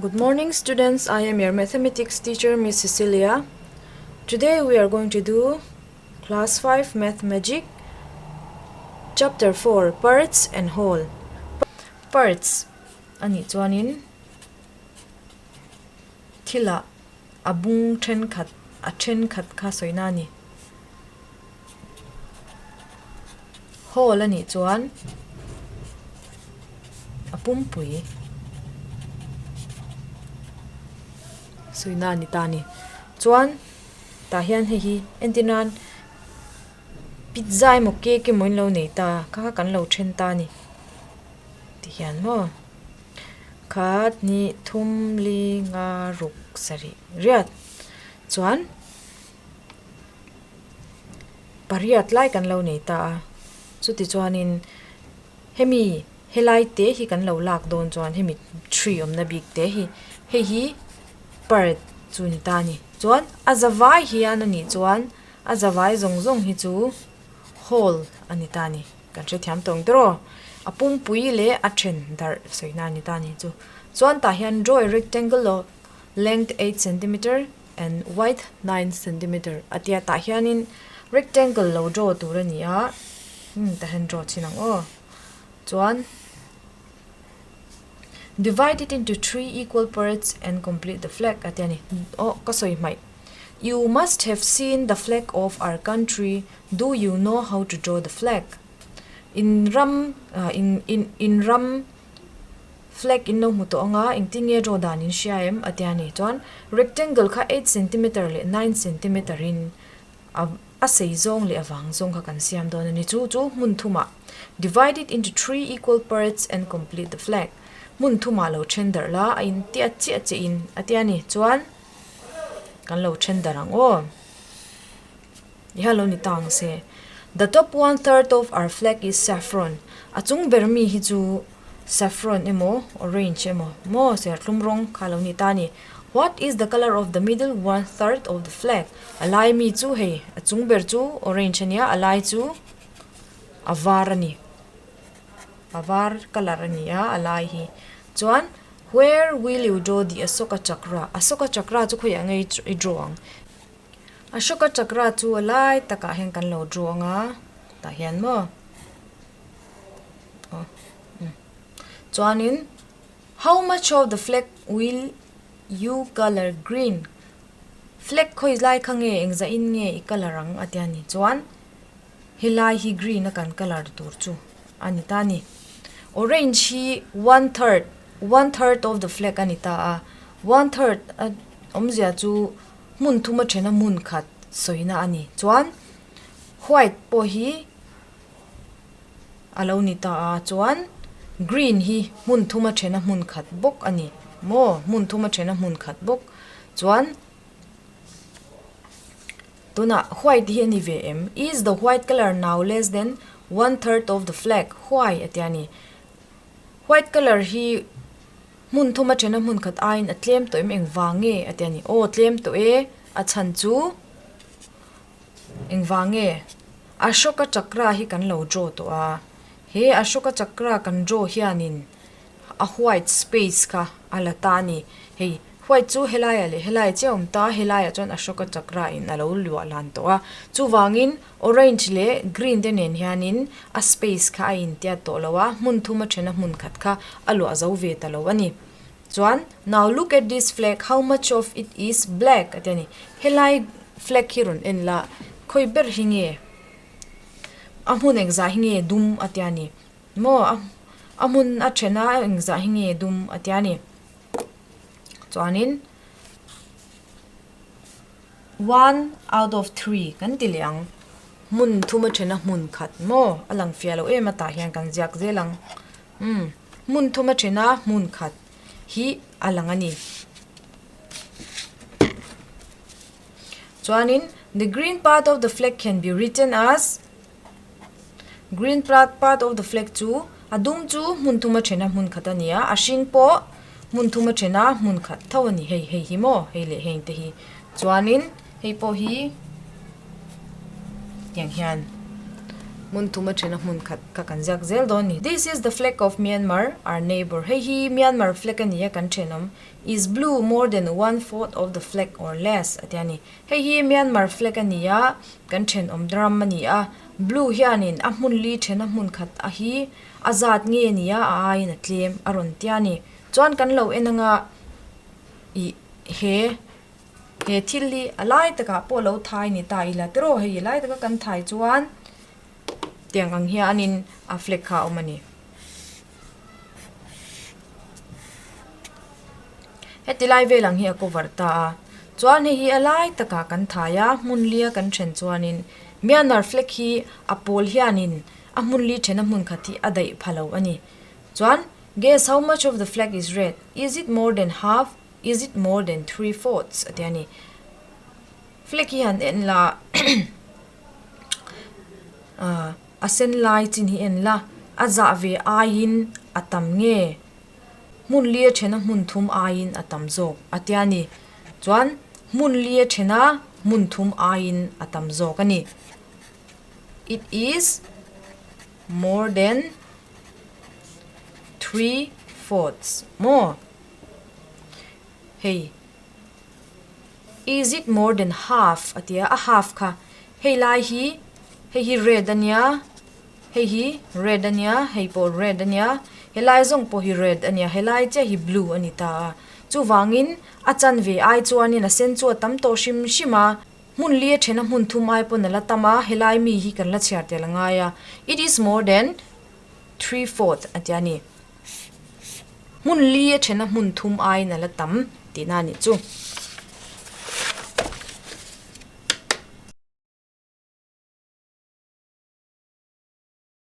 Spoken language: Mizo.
Good morning students, I am your mathematics teacher Miss Cecilia. Today we are going to do class 5 math magic chapter 4 parts and whole. Parts ani chuanin thila a bung thenkhat a thenkhat kha sawina ani. Whole anih chuan a pumpui sawina a ni ta a ni. Chuan tah hian hei hi entir nan pizza emaw cake emaw in lo nei ta kha kha kan lo then ta a ni ti hian maw khat hnih thum li nga ruk sarih riat chuan. Pariat lai kan lo nei ta a, chuti chuanin hemi helai te hi kan lo lak dawn chuan hemi tree awmna bik te hi hei hi part chu ni ta a ni. Chuan a zavai hian a nih chuan a zavai zawng zawng hi chu hall a ni ta a ni. Kan hrethiam tawng tawh aw. A pumpui leh a then darh sawina a ni ta a ni chu. Chuan tah hian draw a rectangle of length 8 centimeter and width 9 centimeter a tia tah hianin rectangle lo draw tur a ni a umm tah hian draw chhin ang aw chuan divide it into three equal parts and complete the flag a tia ni aw ka sawi hmaih you must have seen the flag of our country do you know how to draw the flag in ram ah in in in ram. Flag in lo hmu tawh anga engtin nge draw dan in hria em a tia ni chuan rectangle kha eight centimeter leh nine centimeter in a a sei zawng leh a vang zawng kha kan siam dawn a ni chu chu hmun thumah divide it into three equal parts and complete the flag hmun thumah lo then darh la a in tiat chiah chiah in a tia ni chuan kan lo then darh ang aw i hian lo ni ta ang se the top one third of our flag is saffron a chung ber mi hi chu. Saffron emaw orange emaw maw serthlum rawng kha lo ni ta a ni. What is the colour of the middle one third of the flag? A lai mi chu hei a chung ber chu orange a nia a lai chu a var a ni. A var colour a ni a a lai hi. Chuan where will you draw the Ashoka chakra? Ashoka chakra chu khawiah nge i draw ang? Ashoka chakra chu a lai takah hian kan lo draw ang a tah hian maw. Chuanin how much of the flag will you colour green flag khawi lai kha nge engzah in nge i colour ang a tia ni chuan helai hi green a kan colour tur chu a ni ta a ni orange hi one third one third of the flag a ni ta a one third a awmzia chu hmun thum a then a hmun khat sawina a ni chuan white pawh hi. A lo ni ta a, chuan green hi hmun thuma thena hmun khat bawk a ni maw? Hmun thuma thena hmun khat bawk. Chuan tunah white hi a ni ve em? Is the white colour now less than one third of the flag? Why a tia ni. White colour hi hmun thuma thena hmun khat aiin a tlem tawh em engvang nge a tia ni. Aw tlem tawh e, a chhan chu. Engvang nge? Ashoka Chakra hi kan lo draw tawh a, he Ashoka Chakra kan draw hianin a white space kha a la ta a ni. Hei white chu helaiah leh helaiah chiah a awm ta, helaiah chuan Ashoka Chakra in a lo luah lan tawh a. Chuvangin orange leh green te nen hianin a space kha a intiat tawh lo a, hmun thum a then a hmun khat kha a luah zo ve ta lo a ni. Chuan, Now look at this flag, how much of it is black? a ti a ni. Helai flag hi rawn en la, khawi ber hi nge a hmun engzah hi nge dum a ti a ni. Maw a a hmun a then a engzah hi nge dum a ti a ni. Chuanin one out of three kan ti leh ang. Hmun thum a then a hmun khat maw a lang fiah loh em a tah hian kan ziak zel ang. Umm hmun thum a then a hmun khat hi a lang a ni. Chuanin the green part of the flag can be written as green part of the flag chu a dum chu hmun thum a then a hmun khat a ni a a hring pawh hmun thum a then a hmun khat tho a ni hei hei hi maw hei leh heng te hi chuanin hei pawh hi tiang hian. Hmun thum a then a hmun khat kha kan ziak zel dawn a ni. This is the flag of Myanmar, our neighbour. Hei hi Myanmar flag a ni a kan thenawm. Is blue more than one fourth of the flag or less a ti a ni. Hei hi Myanmar flag a ni a, kan thenawm ram a ni a. Blue hianin a hmun li then a hmun khat a hi a zat nge ni a a aiin a tlem a rawn tia a ni. Chuan kan lo en anga ih he He thil hi a lai takah pawh lo thai ni ta ila tiraw hei a lai taka kan thai chuan tiang ang hianin a flag kha a awm a ni. Heti lai vel ang hi a cover ta a chuan hei hi a lai takah kan thai a hmun lia kan then chuanin Myanmar flag hi a pawl hianin a hmun li thena hmun khat hi a daih pha lo a ni. Chuan guess how much of the flag is red? Is it more than half? Is it more than three fourths a ti a ni. Flag hi han en la ah a sen lai chin hi en la a zah ve aiin a tam nge hmun li a thena hmun thum aiin a tam zawk a ti a ni. Chuan hmun li a thena hmun thum aiin a tam zawk a ni. It is more than three-fourths maw? Hei Is it more than half a ti a, a half kha hei lai hi hei hi red a nia hei hi red a nia hei pawh red a nia helai zawng pawh hi red a nia helai chiah hi blue a ni ta a chuvangin a chanve ai chuanin a sen chu a tam tawh hrim hrim a hmun li a then a hmun thum ai pawn a la tam a helai mi hi kan la chhiar tel a ngai a it is more than 3/4 a ti a ni. Hmun li a thena hmun thum aiin a la tam tihna a nih chu.